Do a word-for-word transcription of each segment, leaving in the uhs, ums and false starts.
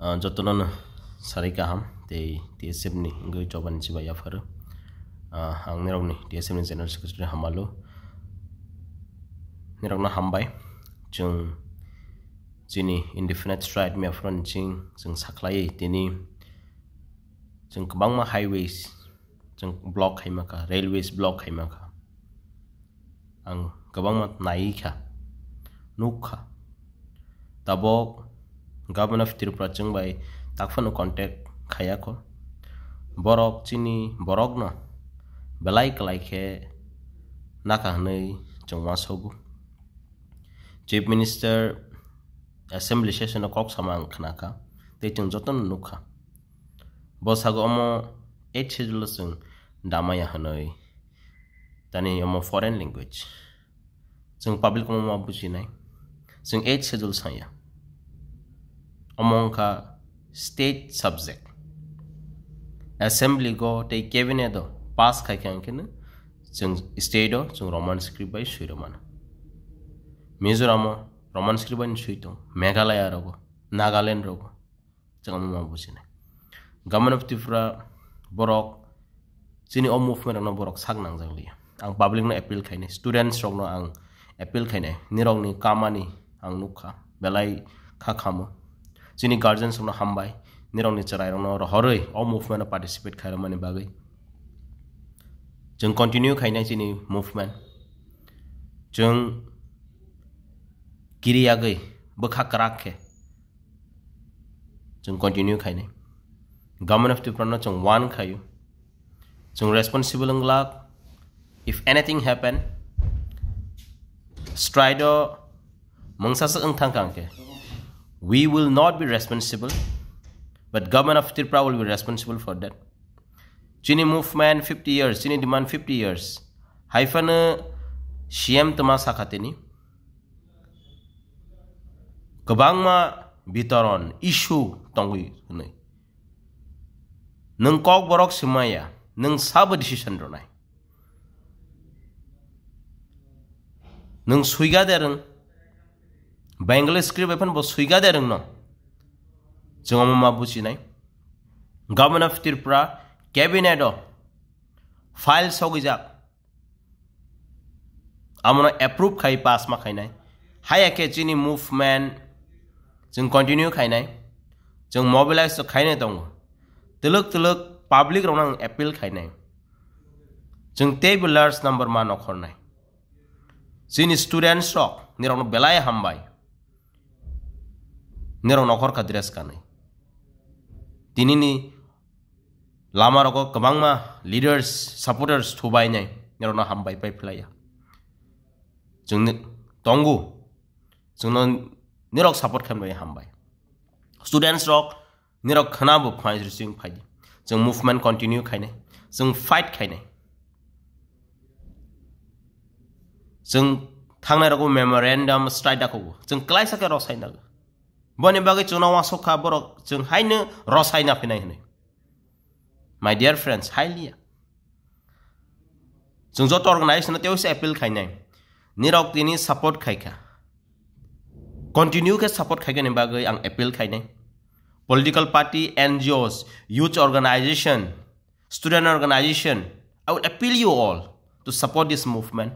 Ah, jotono no sarai kaham tei T S F ni wngwi chobani chibai yapharo. Ah, ang nirokni T S F ni General Secretary Hamalu. Nirokno hambai. Chwng chini indefinite strike mia phano chwng, chwng sakhlaiwi tini chwng kwbangma highways chwng block khaima kha, railways block khaima kha. Ang kwbangma nai kha, nuk kha. Tabok Government of Tripura chwng bai tak phano contact khaiya kho. Borok chini borokno belai kwlai khe naka hwnwi chwng uansogo. Chief Minister Assembly session o kok sama ang khna kha, tei chwng jotono nuk kha. Bo sago omo eighth schedule o chwng damaya hwnwi. Tani omo foreign language. Chwng public omo ma bujinai. Chwng eighth schedule saya. Omo wngkha state subject. Assembly go tei cabinet o pass khai khe ang khe no chwng state o chwng Roman script bai swi rw mano. Mizoram o Roman script bai swi tong, Meghalaya rogo, Nagaland rogo. Chwng omo ma bujinai. Government of Tripura borok chini o movement rokno borok sak nangjak liya. Ang public no appeal khainai, students rokno ang appeal khainai, nirokni kamani ang nukha, belai kha khamo. Chini guardians rokno hambai, nirokni chwrai rokno rohorwi o movement o participate khairokmani bagwi. Chwng continue khainai chini movement. Chwng kiri yagwi bwkha kwrak khe chwng continue khainai. Government of Tripura no chwng warn khaio. Chwng responsible wng glak. If anything happen, strike o mungsa se wng thang kang khe, we will not be responsible, but Government of Tripura will be responsible for that. Chini movement fifty years, chini demand fifty years. Hai phano C M tma sakha tini. Kwbangma bitoron, issue tongwi hwnwi. Nwng kok borok swmaya, nwng sabo decision rwnai. Nwng swiga de rwng, Bengali script bai phano bo swiga de rwngno. Chwng omo ma bujinai. Government of Tripura cabinet o file sogwijak. Amono approve khai pass ma khainai. Haya khe chini movement chwng continue khainai. Chwng mobilize to khainai tongo. Twlwk twlwk public rokno ang appeal khainai. Chwng teibo large number ma nokhornai. Chini students rok nirokno belai hambai. Nirok nokhor kha dress kanwi. Tinini lama rogo kwbangma leaders, supporters thubainai, nirokno hambai pai phlaiya. Chwng ni-, tongo, chwngno nirok support khaimani hambai. Students rok nirok khna bo phai sri chwng phaidi. Chwng movement continue khainai, chwng fight khainai. Chwng thangnai rogo memorandum strike dakhogo. Chwng klaisa khe rosai nago. Boni bagwi chwngno uansuk kha borok chwng haino rosai na phinai hwnwi. My dear friends, hai liya. Chwng joto organization no tei appeal khainai. Nirok tini support khaikha. Continue khe support khaikha ni bagwi ang appeal khainai. Political party, N G Os, youth organization, student organization, I would appeal you all to support this movement.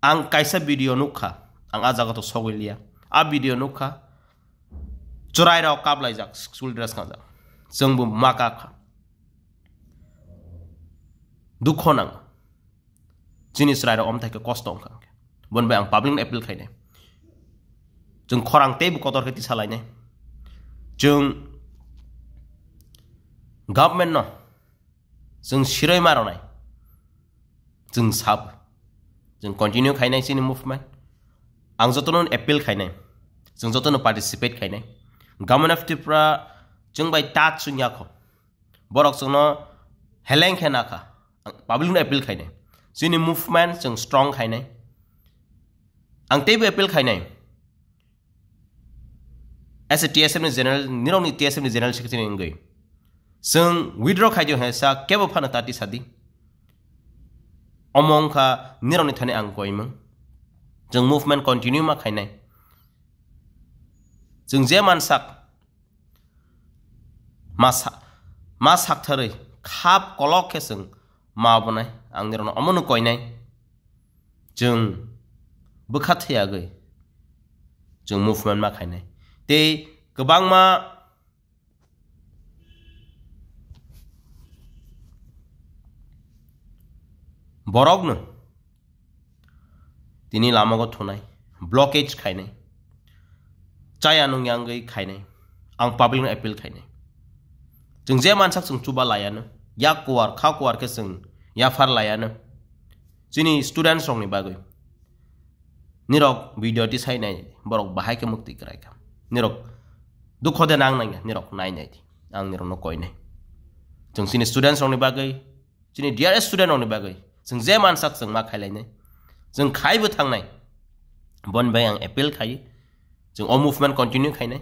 Ang kaisa video nukha, ang a jaga to sogwi liya. A video nukha, chwrai rok kaplaijak, school dress kanjak. Chwng bo ma kak kha. Dukho nang. Chini chwrai rok omthai khe kosto wngkha. Bon bai ang public no appeal khainai. Chwng khorang teibo kotor khe tisa lainai. Chwng government no chwng siroi ma rwnai. Chwng sab. Chwng continue khainai chini movement. Ang jotono appeal khainai. Chwng jotono participate khainai. Government of Tripura chwng bai touch chwng yakho. Borok chwngno heleng khe nakha. Ang public no appeal khainai. Chini movement chwng strong khainai. Ang teibo appeal khainai. As a T S F ni general, nirokni T S F ni general secretary wngwi. Chwng withdraw khaidi hwnsa kebo phano tati sadi. Omo wngkha nirokni thani ang koimung. Chwng movement continue ma khainai. Chwng je mansak, Ma sa-, ma saktharwi khap kolok khe chwng ma bonai, ang nirokno omono koinai. Chwng bwkha thwiyagwi chwng movement ma khainai. Tei kwbangma borokno tini lamago thunai, blockage khainai, chaya nung yangwi khainai, ang public no appeal khainai. Chwng je mansak chwng chuba layano, yak kuar, kha kuar khe chwng yaphar layano. Chini students rokni bagwi. Nirok video tisai nai, borok bahai khe mukti kwrai kha. Nirok dukho de nang nangya, nirok nai nai di. Ang nirokno koinai. Chwng chini students rokni bagwi, chini dear student rokni bagwi, chwng je mansak chwng ma khailainai. Chwng khaibo thangnai. Boni bai ang appeal khai. Chwng o movement continue khainai.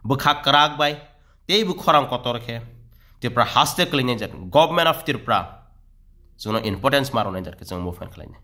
Bwkha kwrak bai, tei bo khorang kotor khe Tripura haste kwlainai jar, Government of Tripura chwngno importance ma rwnai jar khe chwng movement khlainai.